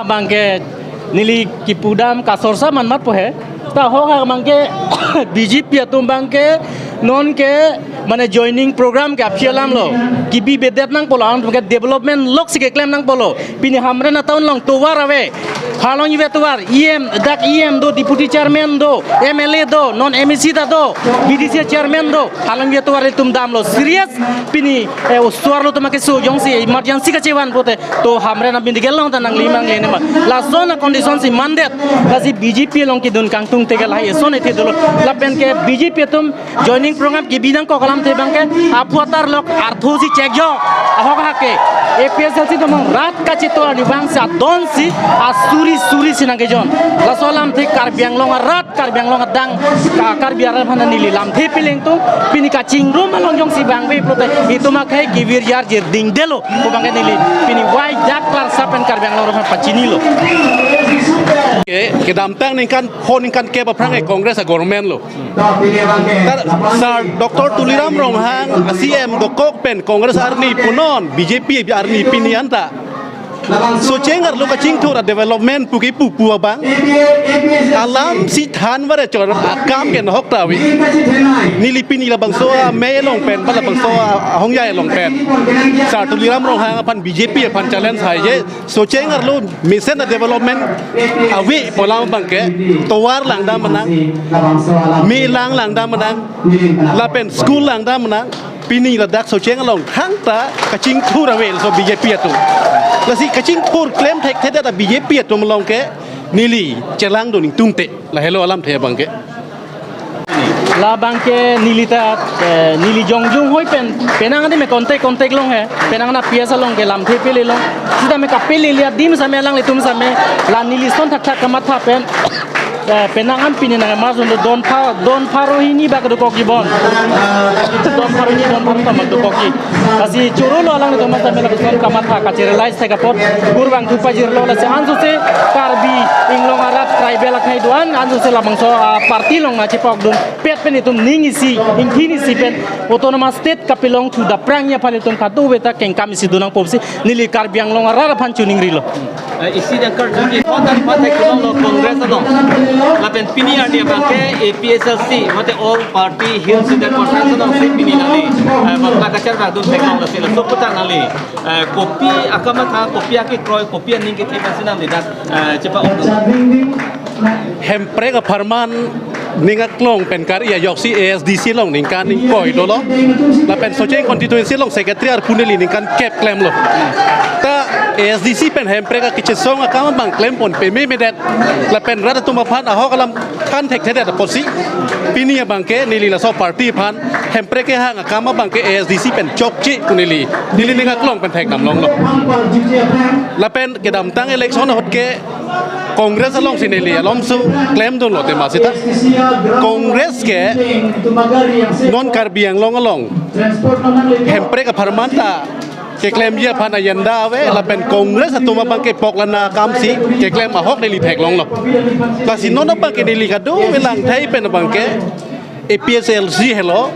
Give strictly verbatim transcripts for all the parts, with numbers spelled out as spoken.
Abangke neli kipudam kasorsa manmat po he. Ta ho ha abangke B J P atum abangke non ke mane joining program ke aphi alam lo. Kibi bedet nangpo lo, alam ke development lok si keklem nangpo lo. Pini Hamren a-town along tovar ave. Halong ive tovar, E M, dak E M do, deputy chairman do, M L A do, non M A C ta do, B D C chairman do. Halong ive tovar itum damlo. Serious pini, eh, osomar lo tuma keso jongsi emergency kachevan pote. To Hamren a-medical along ta nangli mang lene ma. Lason a-condition si mandet. Lasi B J P along kedun kangtung tegal hai eson ethe dolo. Lapen ke B J P atum joining program kibi nangkok alamthe abangke aphuthak lok artho si chekjok. Ahok hake A P H L C atum rat kachetor arni abang si adon si asuri suri si nangkejon. Laso alamthe Karbi Anglong arat, Karbi Anglong adang, ka-, Karbi arat aphan neli lamthe piling tung, pini kachingrum along jongsi bang ve pulote itum akhei kevir yarjir dingdelo pu abangke neli pini wai jak klarsa pen Karbi Anglong aphan pachinilo. Ke, kedamtang ningkan pho ningkan kep aphrang ke Congress a-government lo. Ta Sir Doctor Tuliram Ronghang C M dokok pen Congress arni punon B J P arni pini anta Socheng arlo kachingthur a-development pu kipu pu abang alam si than vare chor akam ke nahok ta ave. Neli pini labangso amei along pen, ba labangso ahongjai along pen Sir Tuliram Ronghang aphan B J P aphan challenge hai je. Socheng arlo mesen a-development ave pu alam abangke tovar langdam nang, me lang langdam nang, lapen school langdam nang, pini ladak Socheng along thangta kachingthur ave laso B J P atum. Lasi kachingthur klem thekthedet a-B J P atum along ke neli chelangdun ingtungte. Lahelo alamthe abangke. Labangke neli ta, eh, neli jongjung hoi pen, penang adi me contact contact long he, penang na P S along ke lamthe pele long. Sita me kapele lia dim same alanglitum same, la neli son thakthak kamatha pen. Eh, penang an pini nang emas undo don pha, don pharo hini bak dokok ji bon. Don pharo hini, don pharo tama dokok ji. Lasi choro lo alanglitum same lapuson kamatha kache-realize thek apot. Gur bang thupa jirlo lasi ansose Karbi Anglong arat tribal akhei do-an ansose labangso, ah, party along nangchepokdun pet pen itum ning isi, ingthin isi pen autonomous state kapelong thu daprang ya aphan itum kadokave ta kengkam isi do nangpo pusi neli Karbi Anglong arat aphan chiningrilo. Eh, isi jangkar juji, kotak patek kelong lo Congress along. Lapen pini arni abangke A P H L C, mate All Party Hill Cedar Conference along si pini nangli, eh, bangka kachar bak dun theklong lasi laso kotak nangli, eh, kopi akamatha, kopi akekroi, kopi aning kethe pensi nangli dak, eh, chepa-ong. Hemprek apharman ning aklong pen kar-i ajoksi A S D C along ningkan ingkoi dolo. Lapen Socheng constituency along secretary arpu neli ningkan kep klemlo. Ta A S D C pen Hemprek akechesong akam abang klempon pememedet. Lapen rat atum aphan ahok alam than thekthedet apotsi pini abangke neli laso party aphan Hemprek kehang akam abangke A S D C pen chokche pu neli, neli ning aklong pen thekdam longlo. Lapen kedamtang election ahut ke Congress alongsi neli alomso klemdunlo tema sita. Congress ke non Karbi Anglong along Hemprek apharman ta keklemji aphan agenda ave, lapen Congress atum abangke poklana akamsi keklem ahok neli theklonglo. Lasi non abangke neli kadokave langthai pen abangke A P H L C helo,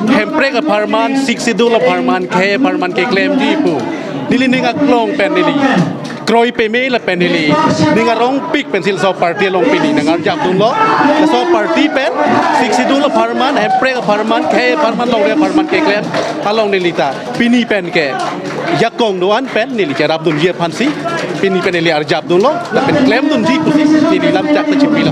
Hemprek apharman, Sixth Schedule apharman, khei apharman keklemji pu neli ning aklong pen neli kroi peme lapen neli ning arongpik pensi laso party along pini nang arjap dunlo. Laso party pen Sixth Schedule apharman, Hemprek apharman, khei apharman, longri apharman keklem along neli ta pini pen ke jakong do-an pen neli cherapdunji aphansi pini pen neli arjap dunlo, lapen klemdunji pusi neli lamchak ta chipilo.